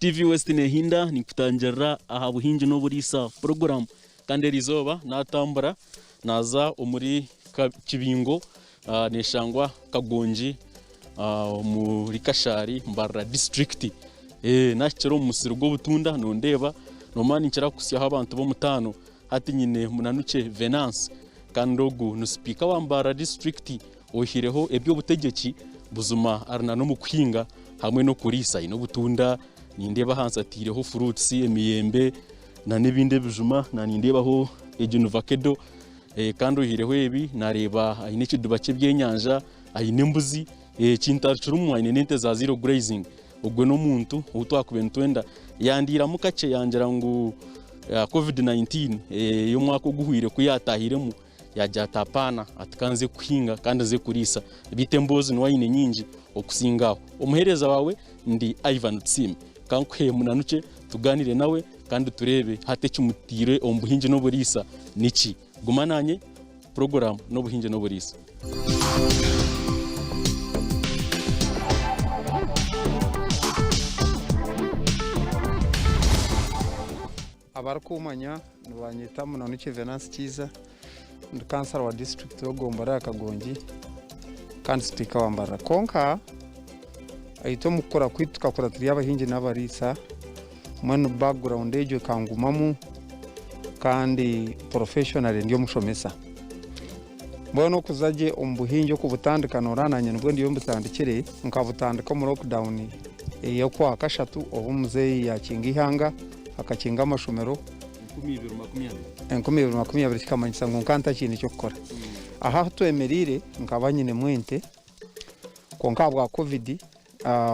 TV West nehinda ninkutangirira aha buhingi n'oburiisa puroguramu kandi erizooba natambura naza omuri Kibingo neshangwa Kagongi omuri Kashari Mbarara disiturikiti. Nahikire omu musiri gw'obutunda nondeeba nomanya ninkira kuhitsyaho abantu b'omutaano hati nyine Munanukye Venance kandi ogu ni sipiika wa Mbarara disiturikiti Oihireho eby'obutegyeki, buzima ari na n'omu kuhinga hamwe n'okuriisa. Aine obutunda, nindeeba ahansi ataireho fruits, emiyembe na n'ebindi ebijuma, na nindeebaho egyo ni vakedo kandi oihireho ebi nareeba aine ekidiba ky'ebyenyanja, aine embuzi, ekintarukirimu aine n'ente za zero grazing. Ogwe n'omuntu ou twakubaire nitwenda. Yandiiramu kakye yangira ngu covid 19 ey'omwaka oguhweire ku yaatahiremu, Yaagira ati, Apaana, ati ka nze kuhinga kandi nze kuriisa, beitu emboozi niwe aine nyingi okusinga aho. Omuheereza waawe ndi Ivan Tusiime. Ka nkuhe Munanukye tugaaniire nawe kandi tureebe hati ekimutaire omu buhingi n'oburiisa niki. Guma naanye, puroguraamu n'obuhingi n'oburiisa. Abarikumanya nibanyeta Munanukye Venansi Kiiza, ndi kansara wa disiturikiti y'egombolola ya Kagongi kandi sipiika wa Mbarara. Kwonka itwe omu kukura kwaitu tukakura turi abahingi n'abariisa, mbwenu background egyo ekangumamu kandi professionally ndi omushomesa. Mbwenu okuza gye omu buhingi okubutandika noreeba nanye nibwo ndiyo mbutandikire, nkabutandika omu lockdown ey'okwakashatu obu muzeeyi yakinga eihanga akakinga amashomero 2020 kikamanyisa ngu nkaba ntakiine ky'okukora. Aha ahu twemereire nkaba nyinemu ente kwonka ahabwa covid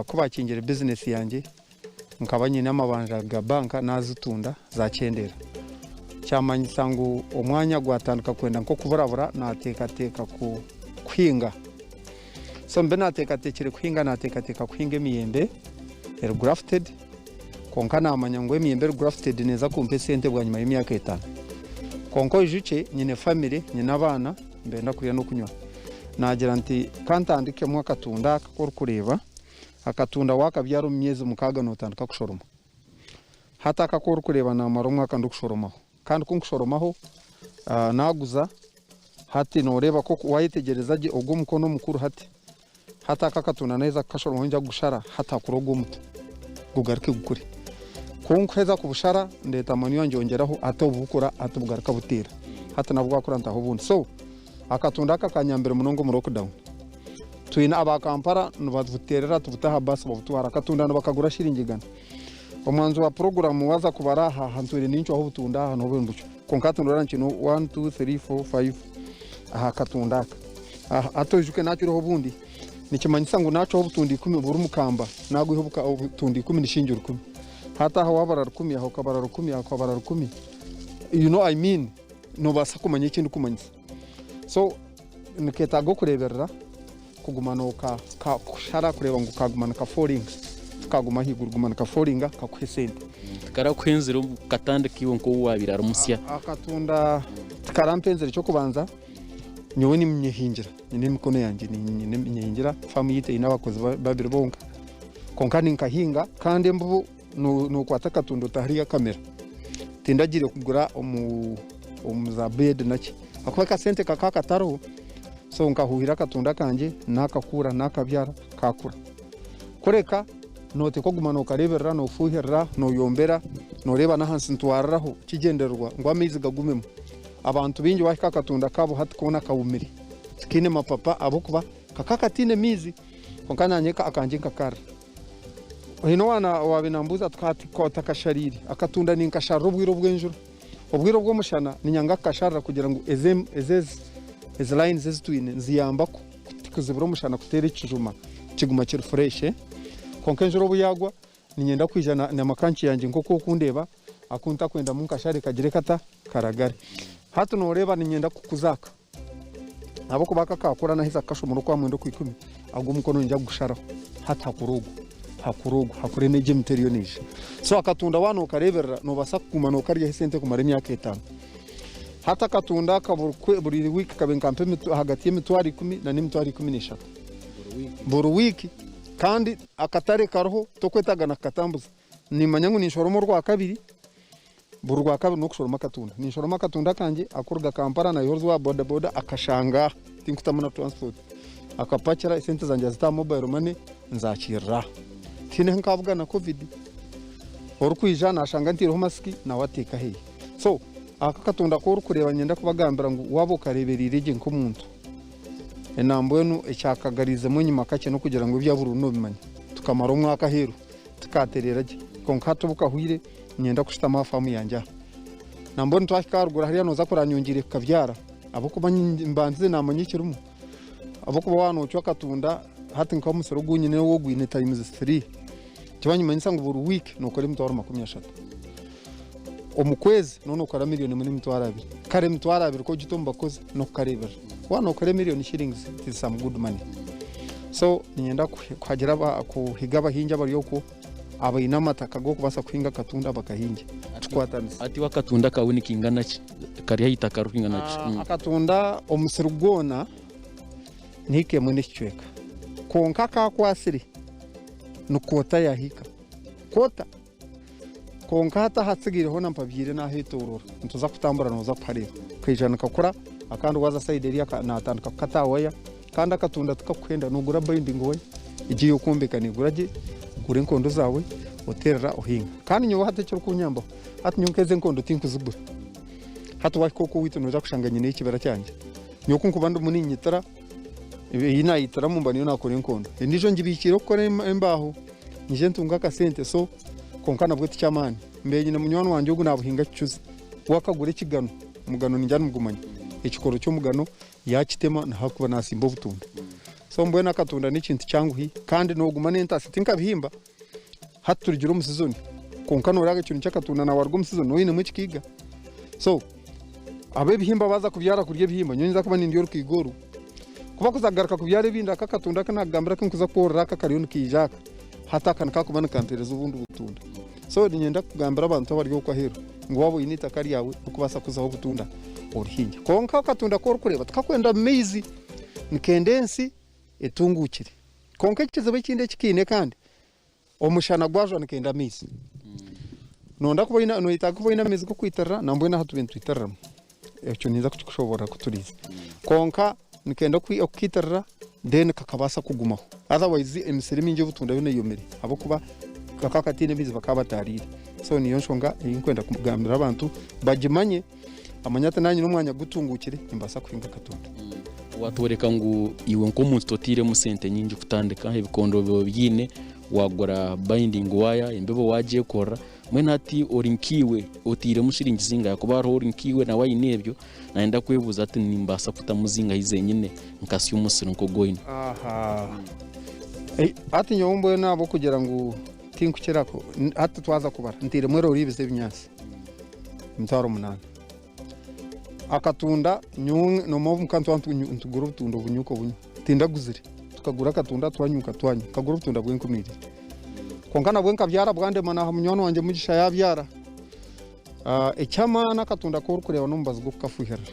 ku baakingire bizinesi yangye Nkaba nyine amabanja ga banka naazitunda zaakyendeera. Kyamanyisa ngu omwanya gwatandika kwenda nk'okuburabura naateekateeka kuhinga. So mbe naateekateekire kuhinga, naateekateeka kuhinga emiyembe eri grafted kwonka naamanya ngu emiyembe eri grafted neeza kumpa esente bwanyima y'emyaka etaano. Kwonka oijukye nyine famire, nyine abaana nibenda kurya n'okunywa. Naagira nti ka ntandikemu akatunda aka aku orikureeba. Akatunda waakabyara omu myezi mukaaga nootandika kushoroma. Hati aka aku orikureeba naamara omwaka ndikushoromaho. Kandi ku nkushoromaho naaguza, hati nooreeba ku waayetegyereza gye ogu omukono omukuru hati. Hati aka akatunda naaheza kukashoromaho niinyija kugushara hati hakure ogu omuto gugaruke gukure. Ku nkuheza kubushara ndeeta manure ngyongyeraho hati obu bukura hati bugaruka buteera. Hati nabwo bwakura ntaho obundi. So akatunda aka kanyambire munonga omu lockdown. Twine aba Kampala nibabuterera tubuta aha baasi babutwara. Akatunda nibakagura shiringi igana. Omwanzi wa puroguramu waaza kubara aha aha ntwire nincwaho obutunda aha nobu mbucwa. Kwonka hati noreeba nkine one, two, three, four, five aha katunda aka. Aha hati oijuke nacwireho obundi nikimanyisa ngu nacwaho obutunda ikumi buri mukamba nagwiha obutunda ikumi ni shiringi rukumi. Hati aha wabara rukumi aha okabara rukumi aha okabara rukumi you know I mean nobaasa kumanya eki ndikumanyisa. So Nikeetaaga okureeberera kuguma nookakushara kureeba ngu kaaguma nikaforinga, tikaaguma ahaiguru kuguma nikaforinga kakuha esente. Tikarakuhenzire obu katandika iwe nk'ou waabaire ari musya? Akatunda tikarampenzire eky'okubanza nyowe ninyehingira nyine emikono yangye ninyehingira faamu yaitu eine abakozi babiri bonka kwonka ninkahinga kandi embubo nookwata akatunda otahariyo akamera tindagiire kugura omu omu za bedi naki ahakuba akasente kakaba katariho so nkahuhira akatunda kangye nakakuura nakabyara kakura kureka noteekwa kuguma nokareeberera nofuhirira noyombera noreeba n'ahansi nitwariraho ekigyendererwa ngu amaizi gagumemu abantu baingi wahika aha katunda kaabo hati koona kawumire tikaine mapapa ahabw'okuba kakaba kataine maizi kwonka nanye akangye nkakarira. Haine owaabaire naambuuza ati, Hati ka otakashariire akatunda ninkasharira obwire obw'enjura? Obwire obw'omushana niinyanga kukasharira kugira ngu ezi layinizi ezi twine niziyamba kuzibira omushana kuteera ekijuma kiguma kiri fureshi. Kwonka enjura obu yaagwa niinyenda kwija na makanki yangye nk'oku orikundeeba aku ntakwendamu nkashare kagire kata karagare. Hati nooreeba niinyenda kukuza aka. Ahabw'okuba aka kaakura naheza kukashomora okwa mwenda okw'ikumi, agu omukono niinyija kugusharaho hati hakure ogu, hakure ogu, hakure n'egi emiti eriyo neija. So akatunda waaba nookareeberera noobaasa kuguma nookaryaho esente kumara emyaka etaano. Hati akatunda aka buri wiiki kabaire nikampa ahagati y'emitwaro ikumi n'emitwaro 13 buri wiiki kandi akatare kariho tokwetaaga na kukatambuza. Nimanya ngu ninshoroma orwakabiri, buri rwakabiri n'okushoroma akatunda. Ninshoroma akatunda kangye akuruga Kampala naiha owa boda boda akashanga aha, tinkutamu na transport. Akapakira esente zangye azita aha mobile money nzakiirira aha. Tihaine ahu nkabugana covid. Orikwija nashanga ntaireho masiki nawe ateeka aheeye. So aka akatunda aku orikureeba niinyenda kubagambira ngu waaba okareebereire gye nk'omuntu, nambwenu ekyakagariizemu enyima kakye n'okugira ngu ebya buri noobimanya. Tukamara omwaka aheeru. Tikatereera gye. Kwonka hati obu kahwire, niinyenda kushutama aha faamu yangye aha. Nambwenu twahika aharuguru hariya nooza kureba nyongyeire kukabyara ahabw'okuba mbandize naamanya ekirimu. Ahabw'okuba waaba noocwa akatunda hati nk'omusiri ogu nyine nyowe gwine times three, nikiba nikimanyisa ngu buri wiiki nookora emitwaro 30. Omu kwezi nooba nookora miriyoni emwe n'emitwaro abiri. Kare emitwaro abiri ku ogita omu bakozi n'okukareeberera, waaba nookora emiriyoni shillings it is some good money. So niinyenda kuhagira kuhiga abahingi abari okwo abaine amataka g'okubaasa kuhinga akatunda bakahingye tukwatanise. Hati iwe akatunda kaawe nikaingana ki? Kari aha itaka ririkwingana ki? Akatunda omusiri gwona nihika emwe n'ekicweka kwonka akakwatsire ni kwota yahika kwota. Kwonka hati ahatsigaireho hoona mpabyaire naahetooroora. Nituza kutambura nooza kuhareeba. Kaija nikakura akandi waaza sayidi eriya naatandika kukata aha waya kandi akatunda tikakuhenda noogura binding wire egyo ey'okwombeka neegura gye, ogura enkondo zaawe oteerera ohinga. Kandi nyowe hati ekirikunyambaho hati nyowe nk'ezi enkondo tinkuzigura. Hati waahika okwo owaitu noija kushanga nyineyo ekibira kyangye. Nyowe ku nkuba ndimu niinyitira ei naayitiramu mba niyo naakora enkondo. Endiijo ngibiikiire okukora embaaho nyije ntunge akasente so kwonka nabwo tiky'amaani. Mbaire nyine munywani wangye ogu naabuhinga kicuzi, we akagura ekigano, omugano ningira nimugumanya, ekikoro ky'omugano yaakitema niho arikuba naasimba obutunda. So mbwenu akatunda n'ekintu kyanguhi kandi nooguma n'entasi tinkabihimba, hati turugire omu sizoni kwonka nooreeba ekintu ky'akatunda nawe waruga omu sizoni nooba oinemu ekikiiga. So ab'ebihimba baaza kubyara kurya ebihimba nyowe nyinza kuba nindya orukiiga oru. Ku bakuza kugaruka kubyara ebindi aka akatunda aku naakugambira aku nkuza kworora aka kariyo nikaija aka, hati aka nikakuba nikampeereza obundi butunda. So niinyenda kugambira abantu abari okwo aheeru ngu waaba oine eitaka ryawe orikubaasa kuzaho obutunda orihingye. Kwonka akatunda aku orikureeba tikakwenda mu maizi, nikenda ensi etunguukire. Kwonka ekizibu ekindi eki kaine kandi, Omushana gwajwa nikenda amaizi. Noyenda kuba oine noyetaaga kuba oine amaizi g'okwitirira nambwenu aha tube nitwitiriramu. Ekyo ninza kukikushoboorora ku turiize. Kwonka nikenda okukiitirira then kakabaasa kugumaho. Otherwise emisiri emingi y'obutunda yoona eyomire ahabw'okuba kakaba kataine maizi bakaba bataariire. So niyo nshonga ei ndikwenda kugambira abantu bagimanye. Amanye ati naanye n'omwanya gutunguukire nimbaasa kuhinga akatunda. Watworeka ngu iwe nk'omuntu totairemu sente nyingi kutandika, ebikondo oba obiine, wagura binding wire, embibo wagyekorera, mbwenu hati ori nkaiwe otairemu shiringi zingahi? Ahakuba hariho ori nkaiwe nawe aine ebyo, nayenda kwebuuza ati nimbaasa kutamu zingahi zenyine nkasya omusiri nk'ogu oine? Aha. Hati nyowe mbwenu ahabw'okugira ngu tinkukira hati twaza kubara ntairemu eroori ibiri z'ebinyaatsi. Emitwaro munaana. Akatunda nyowe noomanya obu muka nituba nitugura obutunda obunyuka obunywa tindaguzire tukagura akatunda twanyuka twanywa nkagura obutunda bw'enkumi ibiri kwonka nabwo nkabyara bwandema naaha munywani wangye Mugisha yaabyara. Eky'amaani akatunda aku orikureeba n'omubazi gw'okukafuuhirira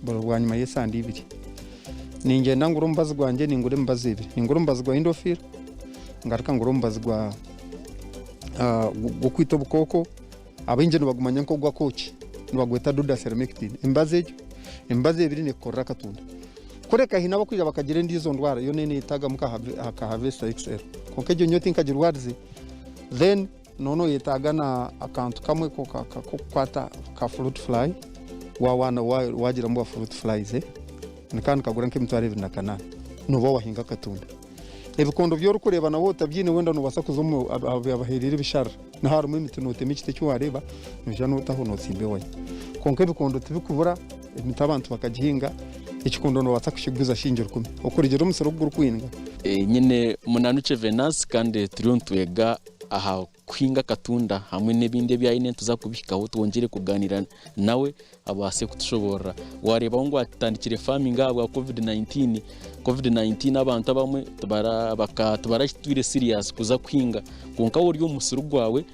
buri bwanyima y'esande ibiri. Ningyenda ngura omubazi gwangye ningura emibazi ebiri, ningura omubazi gwa Indofil ngaruka ngura omubazi gwa gw'okwita obukooko. Abaingi nibagumanya nk'ogw'akooki, nibagweta Duda Selemectin. Emibazi egyo, emibazi ebiri neekukorera akatunda. Kureka haine abakwija bakagira endiijo ndwara yoona ei neeyetaagamu ka Harvester XL. Kwonka egyo nyowe tinkagirwarize. Then nooba nooyetaaga na akantu kamwe k'okukwata ka fruit fly waaba waagiramu bwa fruit flies, nikaba nikagura nk'emitwaro 28 nooba waahinga akatunda. Ebikondo bi orikureeba nawe otabyine wenda noobaasa kuza omu abahereire ebisharara niho harimu emiti nootema ekiti eki waareeba noija nootaho nootsimba ewaya. Kwonka ebikondo tibikubura emiti abantu bakagihinga, ekikondo noobaasa kukiguza shilingi rukumi okurugiirira omusiri oku gurikwinga. Nyine Munanukye Venansi kandi turiyo nitwega aha kuhinga akatunda hamwe n'ebindi ebi aine nituza kubihikaho twongyere kugaaniira nawe abaase kutushoboorora. Waareebaho ngu atandikire farming ahabwa covid 19, covid 19 abantu abamwe tibarakitwire serious kuza kuhinga kwonka waaba ori omu musiri gwawe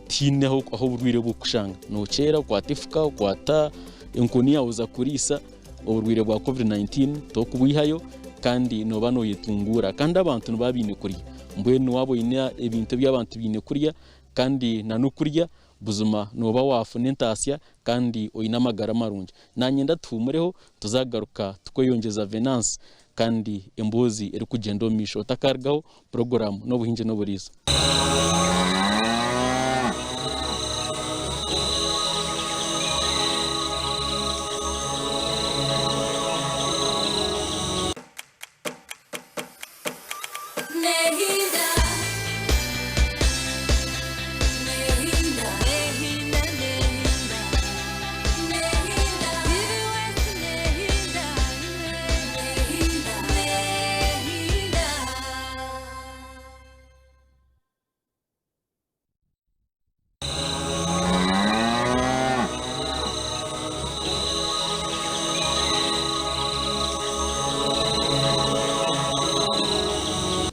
tihaine ahu oburwaire burikukushanga. Nokyera okwata efuka, okwata enkoni yaawe oza kuriisa. Oburwaire bwa covid 19 tokubwihayo kandi noba noyetunguura kandi abantu nibaba baine kurya mbwenu waaba oine ebintu ebi abantu baine kurya. Kandi na n'okurya buzima nooba waafuna entaasya kandi oine amagara marungi. Naanye tuhuumureho tuzagaruka tukweyongyeza Venansi kandi emboozi erikugyenda omu maisho. Otakarugaho, puroguraamu n'obuhingi n'oburiisa.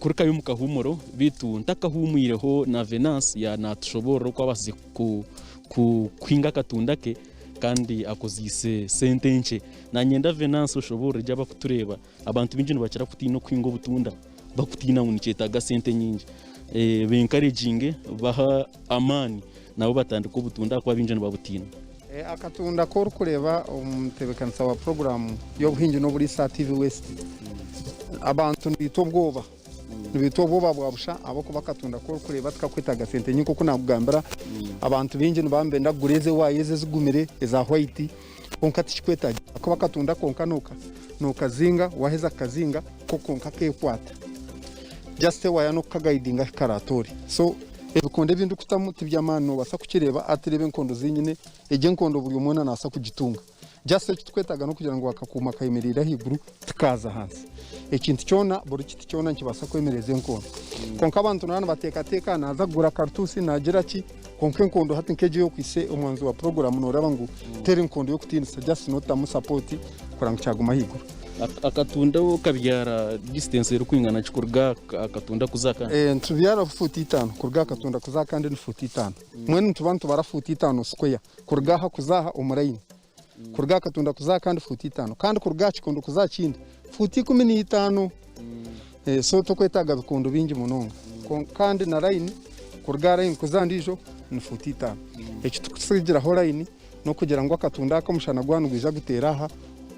Kurukayo omu kahuumuro, beitu ntakahuumwireho na Venansi yanatushoboorora oku abaasize kuhinga akatunda ke kandi akozeise sente nkye. Nanyenda Venansi oshoboorore gye abarikutureeba. Abantu baingi nibakira kutiina okuhinga obutunda bakutiina ngu nikyetaaga sente nyingi. Ba encouraginge bahe amaani nabo batandike obutunda ahakuba baingi nibabutiina. Akatunda aku orikureeba omutebeekanisa wa puroguraamu y'obuhingi n'oburiisa aha TV West, abantu nibaitwa obwoba. Nibaitwa obwoba bwa busha ahabw'okuba akatunda aku orikureeba tikakwetaaga sente nyingi nk'oku naakugambira. Abantu baingi nibaba nibenda kugura ez'ewaya ezi ezigumire eza white kwonka tikikwetaagisa ahakuba akatunda konka nookazinga waaheza kukazinga ko konka keekwata. Just ewaya n'okukagaidinga ahu karaatoore. So ebikondo ebi ndikutamu tiby'amaani noobaasa kukireeba hati reeba enkondo ezi nyine, egi enkondo buri omwe weena naabaasa kugitunga. Just eki turikwetaaga n'okugira ngu akakuuma kayemereire ahaiguru tikaaza ahansi. Ekintu kyona, buri kiti kyona nikibaasa kwemereza enkondo. Kwonka abantu nibaba nibateekateeka naaza kugura karituusi naagira ki, kwonka enkondo hati nk'egi ei okwaitse omwanzi wa puroguraamu nooreba ngu teri nkondo y'okutiinisa just n'otamu sapooti kureba ngu kyaguma ahaiguru. Akatunda okabyara distance erikwingana ki kuruga aha katunda kuza aha kandi? Nitubyara fuuti itaano kuruga aha katunda kuza aha kandi ni fuuti itaano. Mbwenu nituba nitubara fuuti itaano square. Kuruga aha kuza aha omu layini, kuruga aha katunda kuza aha kandi fuuti itaano, kandi kuruga aha kikondo kuza aha kindi fuuti 15. So tokwetaaga bikondo bingi munonga. Kandi na layini, kuruga aha layini kuza aha ndiijo ni fuuti itaano. Eki turikutsigiraho layini n'okugira ngu akatunda aka omushana gwaba nigwija guteere aha,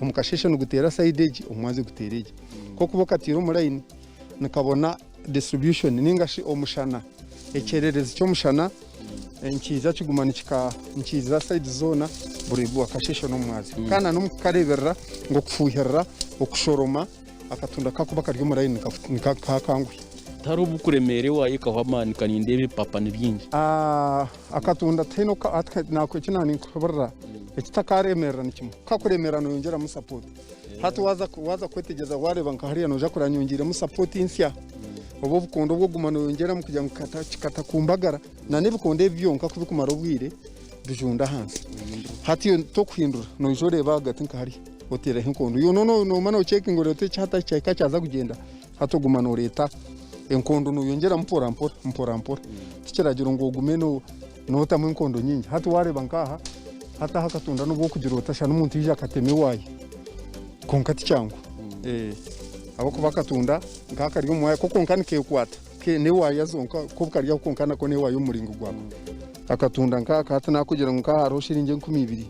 omu kasheeshe niguteera sayidi egi, omu mwazyo guteera egi. Ku orikuba okataire omu layini nikabona distribution ninga shi omushana, ekyererezi ky'omushana nikiija kiguma nikiiza sayidi zoona buri akasheeshe n'omumwazyo. Kandi na n'omukukareeberera ngu okufuuhirira, okushoroma akatunda kakuba kari omu layini nikakanguhi. Tihariho obukuremeera ewaayo ekahwa amaani ka nindeeba ebipapa ni bingi. Akatunda tihaine oku eki naaninkuhaburira ekitakaremeerera ni kimwe, ku kakuremeerera nooyongyeramu sapooti. Hati waaza waaza kwetegyereza waareeba nka hariya noija kureba nyongyeiremu sapooti nsya oba obukondo obu oguma nooyongyeramu kugira ngu katakumbagara na n'ebikondo ebi byonka ku bikumara obwire bijunda ahansi. Hati iwe tokuhindura noija oreeba ahagati nka hariya oteereho enkondo. Iwe nooguma noocekinga oreeba oti eki hati kyahika kyaza kugyenda, hati oguma nooreeta enkondo nooyongyeramu mpora mpora mpora mpora. Tikiragiro ngu ogume nootamu enkondo nyingi. Hati waareeba nk'aha, hati aha akatunda n'obu orikugira ota shana omuntu yaija akatema ewaaya kwonka tikyangu ahabw'okuba akatunda nk'aka kari omu waaya ko kwonka nikeekwata n'ewaaya zonka ko kari aho kwonka nako n'ewaaya omu muringo gwako. Akatunda nk'aka hati naakugira ngu nk'aha hariho shiringi 2000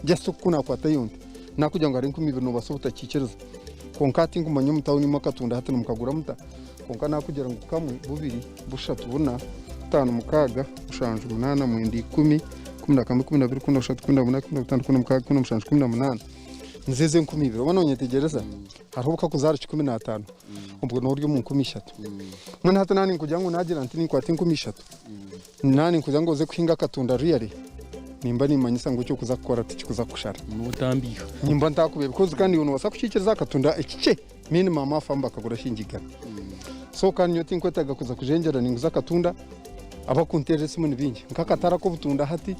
just oku naakwatayo nti naakugira ngu hariho 2000 noobaasa obutakiikiriza kwonka hati nkumanya omu tawuni imwe akatunda hati nimukagura muta? Kwonka naakugira ngu kamwe, bubiri, bushatu, buna, butaano, mukaaga, mushanju, munaana, mwenda, ikumi, 11, 12, 13, 14, 15, 16, 17, 18, nizo ezo 2000. Oba noonyetegyereza? Hariho obu kakuzaara 15, obwo noba ori omu 3000. Mbwenu hati naaba ninkugira ngu naagira nti ninkwata 3000, naaba ninkugira ngu oze kuhinga akatunda really, nimba nimmanyisa ngu eki orikuza kukora tikikuza kukushara. Nootambiiha. Nimba ntakubiiha because kandi iwe noobaasa kukiikiriza akatunda ekikye. Minimum afamu bakagura shingi igana. So kandi nyowe tinkwetaaga kuza kujengyera ninguza akatunda, abakunteerera esimu ni baingi. Nk'akatare ak'obutunda hati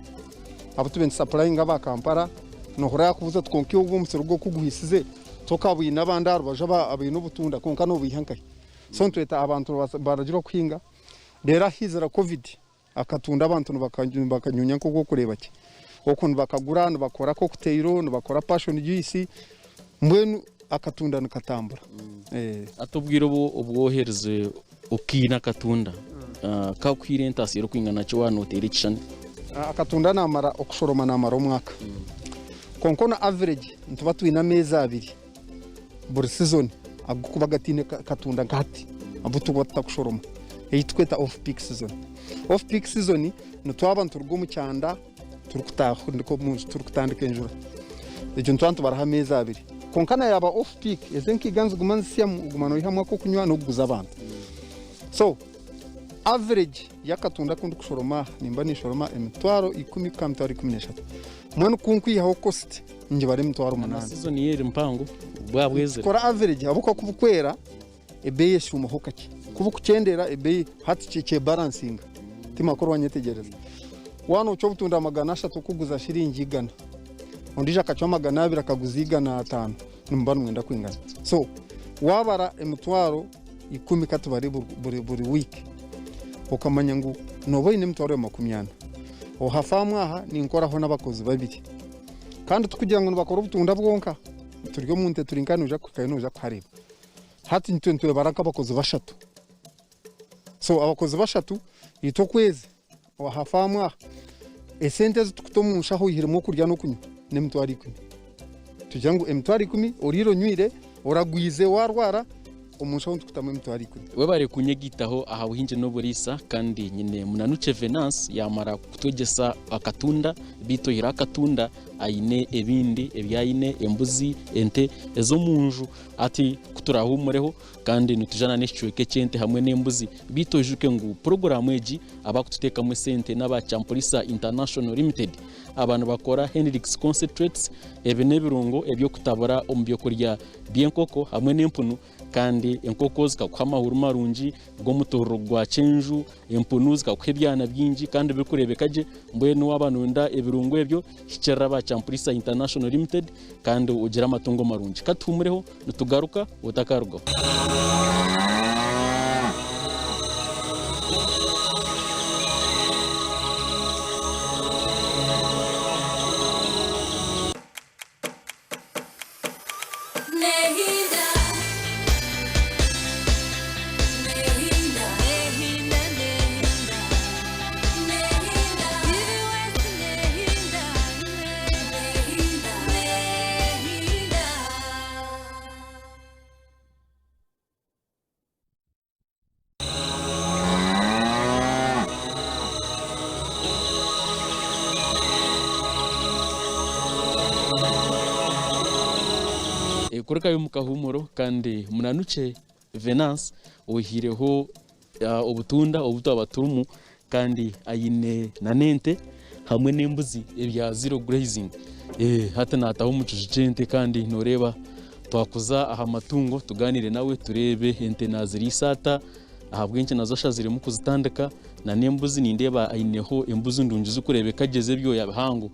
abu tube nitusapurayinga aba Kampala, nohurira yakubuuza ati kwonka iwe ogwo omusiri gwo ku oguhisize tokabwine abandi aha rubaju abaine obutunda kwonka nobwiha nkahi? So nitweta abantu baragira okuhinga reero ahaizira covid Akatunda abantu nibakanyunya nk'oku orikureeba gye. Okwo nibakagura nibakora cocktail, nibakora passion juice, mbwenu akatunda nikatambura. Hati obwire obu obu woherize okiina akatunda, Kakuhaire entaasya erikwingana ki waaba nooteera ekishushani? Akatunda naamara okushoroma naamara omwaka. Kwonka on average nituba twine ameezi abiri buri sizoni ag'okuba gataine katunda nka hati abu tukuba tutakushoroma ei tukweta off peak season. Off peak season nitwaba nituruga omu kyanda turikutandika enjura. Egyo nituba nitubaraho ameezi abiri. Kwonka na yaaba off peak ezi enkiga niziguma nizisyamu oguma noihamu ak'okunywa n'okuguza abantu. So average y'akatunda aku ndikushoroma aha nimba ninshoroma emitwaro ikumi kuhika aha mitwaro 13. Mbwenu ku nkwihaho cost ngibara emitwaro Na munaana. sizoni yo eri mpango bwaba bwezire. Tukora average ahabw'okuba ku bukwera ebeeyi eshuumaho kakye, ku bukukyendera ebeeyi hati kyebaransinga timakuru wanyetegyereza. Waaba noocwa obutunda 300 okuguza shiringi 100, ondiijo akacwa 200 akaguza 150 nimuba nimwenda kwingana. So waabara emitwaro 10 katubare buri wiiki okamanya ngu nooba oine emitwaro 40. Aha faamu aha ninkoraho n'abakozi babiri kandi tikugira ngu nibakora obutunda bwonka, turi omu nte turi nka noija kuhikayo noija kuhareeba. Hati itwe nitwebara nk'abakozi bashatu. So abakozi bashatu itwe okwezi aha faamu aha esente ezi turikuta omu nshaho oihiremu okurya n'okunywa n'emitwaro ikumi. Tugira ngu emitwaro ikumi oriire onywire, oragwize waarwara, omu nshaho nitukutamu emitwaro ikumi. Webare kunyegaitaho aha buhingi n'oburiisa kandi nyine Munanukye Venance yamara kutwegyesa akatunda beitu oihireho akatunda aine ebindi ebi aine embuzi, ente ez'omunju Hati ku turahuumureho kandi nitwija na n'ekicweka eky'ente hamwe n'embuzi. Beitu oijuke ngu puroguraamu egi abarikututeekamu esente n'aba Champulisa International Limited. Aba nibakora Henrix Concentrates, ebi n'ebirungo eby'okutabura omu by'okurya by'enkoko hamwe n'empunu kandi enkoko zikakuha amahuri marungi g'omutooriro gwa kyenju, Empunu zikakuha ebyana bingi kandi birikureebeka gye. Mbwenu waaba nooyenda ebirungo ebyo, hikirira aba Champulisa International Limited kandi ogire amatungo marungi. Ka tuhumureho, nitugaruka otakarugaho. Kurugayo omu kahuumuro kandi Munanukye Venance oihireho obutunda obu twaba turimu kandi aine n'ente hamwe n'embuzi ebya zero grazing. Hati naataho omu kiju ky'ente kandi nooreeba twakuza aha matungo tugaaniire nawe tureebe ente naaziriisa ata, ahabw'enki nazo ashaziremu kuzitandika n'embuzi nindeeba aineho embuzi ndungi zirikureebeka gye z'ebyoya bihango.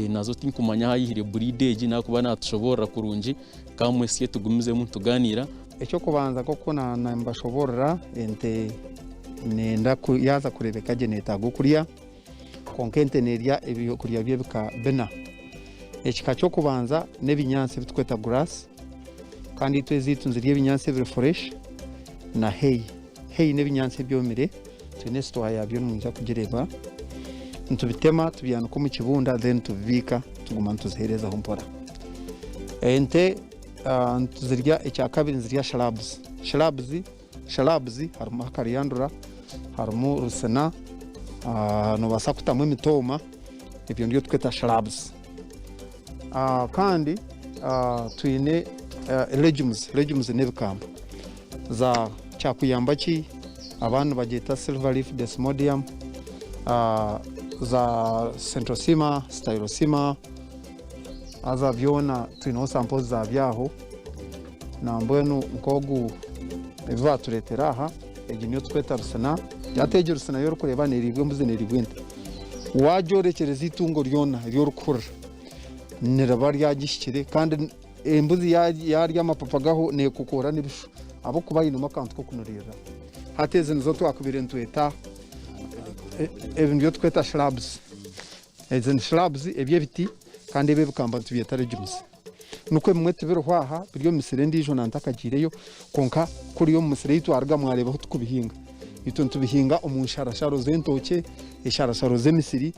Nazo tinkumanya ahu aihire buriidi egi n'ahabw'okuba naatushoboorora kurungi. Ka mwesye tugumizemu nitugaaniira. Eky'okubanza nk'oku nambashoboorora ente nenda yaaza kureebeka gye neetaaga okurya kwonka ente neerya ebyokurya by'ebika bina. Ekika ky'okubanza n'ebinyaatsi ebi turikweta grass kandi itwe ezaitu nizirya ebinyaatsi ebiri fresh na hay. Hay n'ebinyaatsi ebyomire twine esitowa yaabyo nimwija kugireeba. Nitubitema tubyanika omu kibunda then tubibiika tuguma nituziheerezaho mpora. Ente nituzirya ekyakabiri nizirya shrubs. Shrubs, shrubs harimu akariyandura, harimu rusina, noobaasa kutamu emitooma ebyo nibyo turikweta shrubs. Kandi twine legumes, legumes n'ebikamba za kyakuyamba ki abandi nibagyeta silver leaf desmodium, za centrosema, stylosema. Haza byona twineho samples zabyo aho. Nambwenu nk'ogu ebi baatureetera aha, egi niyo turikweta rusina. Hati egi rusina ei orikureeba neeriibwa embuzi neeriibwa ente. Waagyorekyereza eitungo ryona eri orikuhurira niriba ryagihikire kandi embuzi yaarya amapapa gaaho neekukoora n'ebishu ahabw'okuba ainemu akantu k'okunuriirira. Hati ezi nizo twakubaire nitweta ebi nibyo turikweta shrubs. Ezi ni shrubs, eby'ebiti kandi ebi ebikamba nitubyeta legumes. Nikwo ebimwe tibiriho aha, biri omu misiri endiijo nantakagiireyo, kwonka kuriya omu misiri ei twaruga mwareeba ahu turikubihinga. Itwe nitubihinga omu nsharasharo z'entookye, esharasharo z'emisiri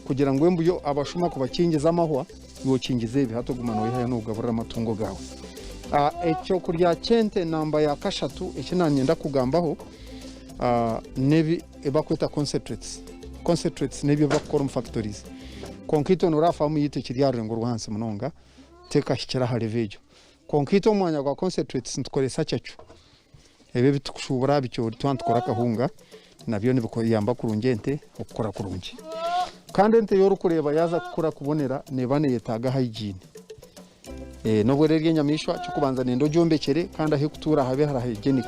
kugira ngu embuyo abashuma kubakingiza amahwa, iwe okingize ebi hati oguma noihayo nogaburira amatungo gaawe. Ekyokurya ky'ente namba ya kashatu eki nanyenda kugambaho n'ebi bakweta concentrates. Concentrates n'ebi ebibakukora omu factories. Kwonka itwe noreeba faamu yaitu ekiri aha rurengo rw'ahansi munonga tekahikire aha level egyo. Kwonka itwe omu mwanya gwa concentrates nitukoresa cacu. Ebi ebitukushuubura aha bicoori twaba nitukora akahunga nabyo nibiyamba kurungi ente okukura kurungi. Kandi ente y'orikureeba yaaza kukura kubonera neeba neyetaaga hygiene. N'obu eri eri enyamaishwa, eky'okubanza nenda ogyombekyere kandi ahu erikutuura habe hari hygienic.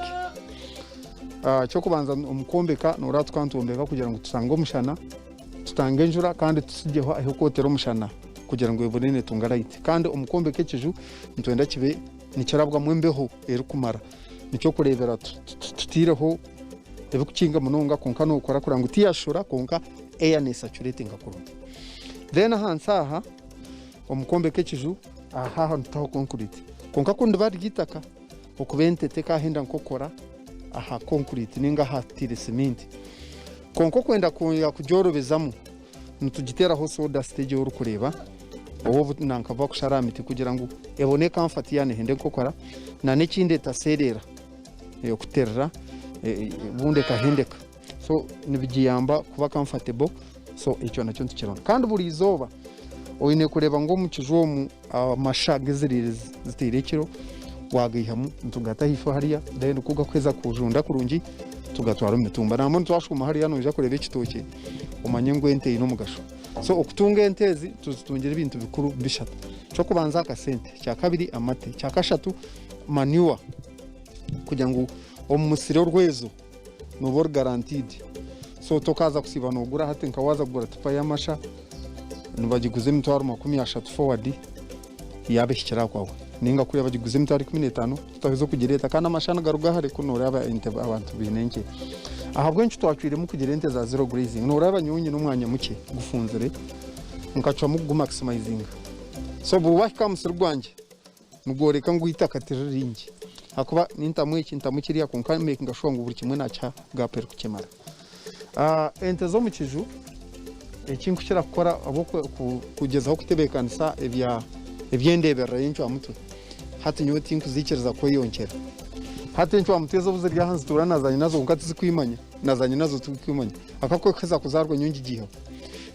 Eky'okubanza omu kwombeka noreeba tukaba nitwombeka kugira ngu tutange omushana, tutange enjura kandi tutsigyeho ah'okwotera omushana kugira ngu ebone netunga light. Kandi omu kwombeka ekiju nitwenda kibe nikirabwamu embeho erikumara. Nikyo kureebera tutaireho ebikukinga munonga kwonka nokora kureba ngu tiyashura kwonka air nesacuratinga kurungi. Then ahansi aha omu kwombeka ekiju aha aha nitutaho concrete kwonka ku riba riri eitaka okuba ente tekahenda nkokora aha concrete ninga ahatiire siminti. Kwonka okwenda kugyorobezamu nitugiteeraho sawdust egi orikureeba obu nanka bakushara aha miti kugira ngu ebone comfort yaaba nehenda enkokora na n'ekindi etaseerera okuterera obundi ekahendeka so nibigiyamba kuba comfortable so ekyo nakyo nitukironda kandi buri izooba oine kureeba ngu omu kiju omu amasha agu eziriire ziteire ekiro wagaihamu nitugata ahaifo hariya then ku gakuheza kujunda kurungi tugatwara omu mitumba. Nambwenu twashuuma hariya noija kureeba ekitookye omanye ngu ente eine omugasho. So okutunga ente ezi tuzitungire ebintu bikuru bishatu. Eky'okubanza akasente, ekyakabiri amate, ekyakashatu manure kugira ngu omu musiri orwezo nooba ori guaranteed. So tokaaza kusiiba noogura hati nka waaza kugura tipa y'amasha nibagiguza emitwaro 30 forward yaaba ehikire aha kwawe. Nainga kuriya bagiguza emitwaro 15 tutaheza okugireeta kandi amasha nigaruga hare kunu nooreeba ente abantu baine nkye. Ahabw'enki twacwiremu kugira ente za zero grazing? Nooreeba nyowe nyine omwanya mukye gufunzire nkacwamu kugumaximizinga. So buri waahika aha musiri gwangye Nigworeka ngu eitaka tiriri ringi ahakuba nintamu eki ntamu kiriya kwonka makinga sure ngu buri kimwe nakiha gap erikukimara. Ente z'omu kiju eki nkukira kukora ahabw'okugyezaho kutebeekanisa eby'endeeberera y'encwamutwe hati nyowe tinkuziikiriza kweyonkyera. Hati encwamutwe ezi obu ziri aha nizituura na zanyinazo kwonka tizikwimanya na zanyinazo tizikwimanya ahakuba ku erikuheza kuzaarwa nyowe ngigiihaho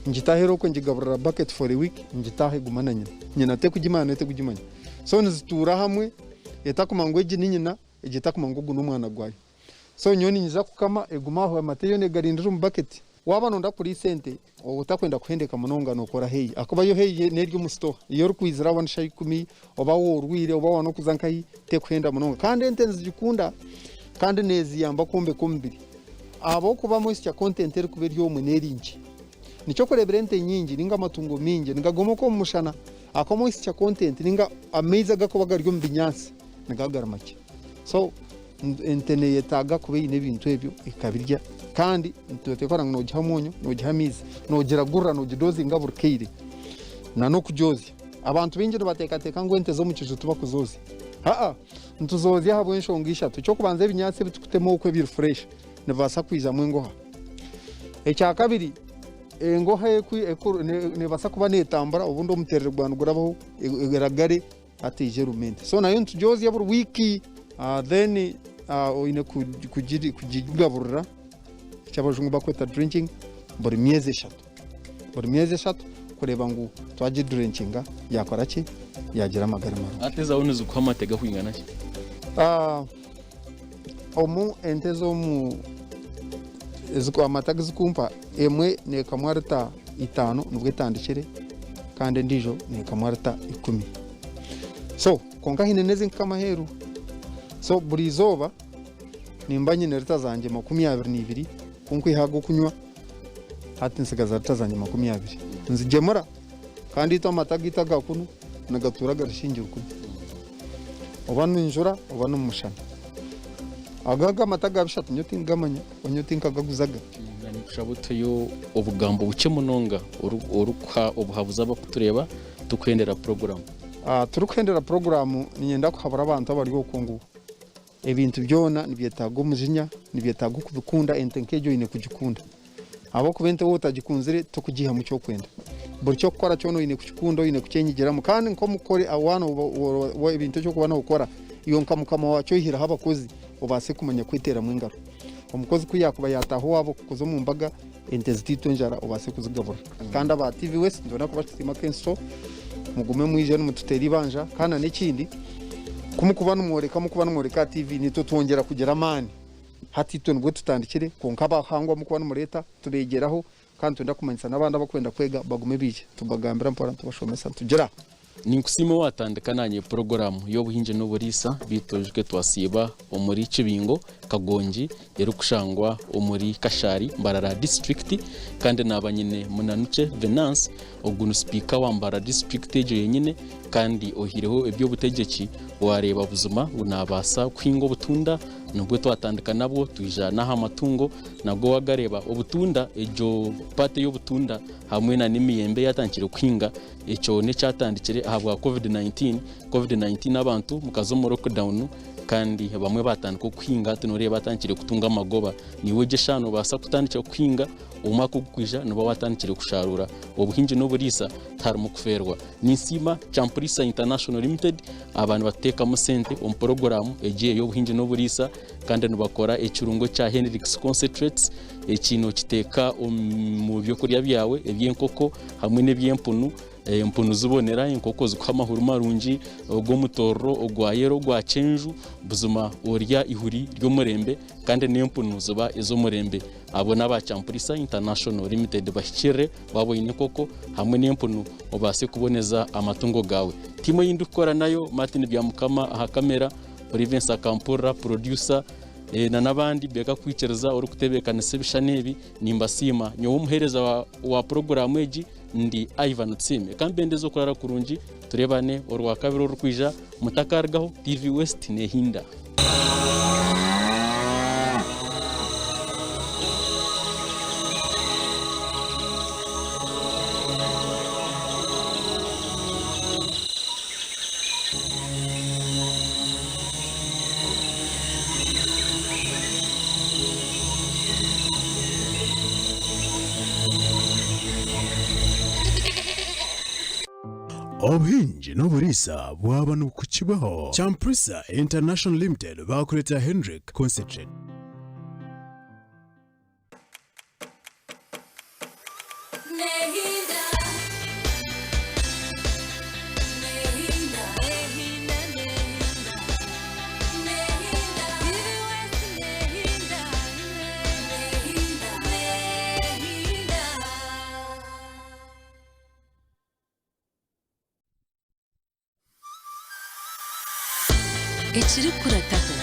ngita aheeru okwe ngigaburira bucket for a week ngita aha eguma na nyina. Nyina tekugimanya nayo tekugimanya. So nizituura hamwe etakumanya ngu egi ni nyina, egi etakumanya ngu ogu n'omwana gwayo. So nyowe niinyija kukama egume aho amate yoona egarindire omu bucket. Waaba nooyenda kuriisa ente otakwenda kuhendeka munonga nookora hay ahakuba yo hay n'eri omu store. Ei orikwizira waba n'eshaaha ikumi oba worwire oba waaba n'okuza nkahi tekuhenda munonga. Kandi ente nizigikunda kandi neeziyamba kwombeka omubiri ahabw'okuba moisture content erikuba eri omwe n'eri nkye. Nikyo okureebera ente nyingi ninga amatungo maingi nigagomoka omu mushana ahakuba moisture content ninga amaizi agakuba gari omu binyaatsi nigaba gari makye. So ente neyetaaga kuba eine ebintu ebyo ekabirya kandi nituteekwa ngu nogiha omwonyo, nogiha amaizi, nogiragurira, nogidozinga buri kaire na n'okugyozya. Abantu baingi nibateekateeka ngu ente z'omu kiju tibakuzoozya. Haa, nituzoozya ahabw'enshonga ishatu. Eky'okubanza ebinyaatsi ebi turikutema okwo ebiri fresh nibibaasa kwijamu engoha. Ekyakabiri, engoha neebaasa kuba neetambura obundi omuterere gwaba nigurabaho eragare hati eije erume ente. So nayo nitugyozya buri wiiki then oine kugigaburira eki abajungu barikweta drenching buri myezi eshatu. Buri myezi eshatu kureeba ngu twagidurenkinga yaakora ki? Yaagira amagara marungi. Hati ezaawe nizikuha amate garikwingana ki? Omu ente ez'omu amata agu zirikumpa emwe neekamwa rita itaano nibwo etandikire kandi endiijo neekamwa rita ikumi. So kwonka haine n'ezinkukama aheeru. So buri izooba nimba nyine rita zangye 22 ku nkwiha ag'okunywa hati ntsigaza rita zangye 20 nzigyemura kandi itwe amata gaitu aga kunu nigatuura gari shilingi rukumi. Oba n'enjura oba n'omushana. Ago ago amata ga bishatu nyowe tingamanya ahakuba nyowe tinkagaguzaga. Nikushaba otuheyo obugambo bukye munonga orikuha obuhabuzi abarikutureeba turikuhendera puroguraamu. Turikuhendera puroguraamu niinyenda kuhabura abantu abari okwo ngu. Ebintu byona nibyetaaga omujinya, nibyetaaga okubikunda, ente nk'egyo oine kugikunda. Ahabw'okuba ente waaba otagikunzire tokugiihamu eki orikwenda. Buri ky'okukora kyona oine kukikunda, oine kukyenyigiramu kandi nk'omukore waaba ebintu eki orikuba nookora iwe nka mukama waakyo oihireho abakozi obaase kumanya kweteeramu engaro. Omukozi ku yaakuba yaataaha owaabo kukuza omu mbaga, ente zitaitwa enjara obaase kuzigaburira. Kandi aba TV West nitwenda kubasiima ak'ensito, mugume mwije nimututeera eibanja kandi n'ekindi ku mukuba nimworeka mukuba nimworeka aha TV naitwe twongyera kugira amaani. Hati itwe nibwo tutandikire kwonka abahangwa mukuba nimureeta tubeegyeraho kandi nitwenda kumanyisa n'abandi abarikwenda kwega bagume baije nitubagambira mpora nitubashomesa nitugira. Ninkusiima owatandika nanye puroguraamu y'obuhingi n'oburiisa beitu oijuke twasiiba omuri Kibingo, Kagongi erikushangwa omuri Kashari, Mbarara disiturikiti kandi naaba nyine Munanukye Venance ogu ni sipiika wa Mbarara disiturikiti egyo yenyine kandi oihireho eby'obutegyeki wareeba buzima ngu nabaasa kuhinga obutunda nibwo twatandika nabwo twija n'aha matungo nago wagareeba obutunda egyo paati ey'obutunda hamwe na n'emiyembe eyatandikire kuhinga. Ekyo n'ekyatandikire ahabwa Covid 19. Covid 19 abantu mukaza omu lockdown kandi bamwe baatandika okuhinga hati nooreeba batandikire kutunga amagoba. Naiwe gye eshaaha noobaasa kutandikira kuhinga omwaka ogurikwija nooba waatandikire kusharuura. Obuhingi n'oburiisa tiharimu kufeerwa. Ninsiima Champurisa International Limited aba nibatuteekamu sente omu puroguraamu egi ey'obuhingi n'oburiisa kandi nibakora ekirungo kya Henrix Concentrates. Eki nookiteeka omu byokurya byawe eby'enkoko hamwe n'eby'empunu. Empunu zibonera, enkoko zikuha amahuri marungi ogw'omutoororo, ogwa yero, ogwa kyenju. Buzima orya eihuri ry'omurembe kandi n'empunu ziba ez'omurembe. Abo n'aba Champurisa International Limited bahikirire waaba oine enkoko hamwe n'empunu obaase kuboneza amatungo gaawe. Tiimu ei ndikukora nayo, Martin Byamukama aha kamera, Province Akampurira, producer. Na n'abandi beeka kwikiriza orikutebeekanisa ebishushani ebi, nimbasiima. Nyowe omuheereza wa puroguraamu egi ndi Ivan Tusiime. Ka mbendeze okurara kurungi, tureebane Orwakabiri orurikwija. Mutakarugaho, TV West neehinda. Obuhingi n'oburiisa bwaba nibukukibwaho, Champrisa International Limited baakureetera Hendrick Concentrate. Ekirikukurataho.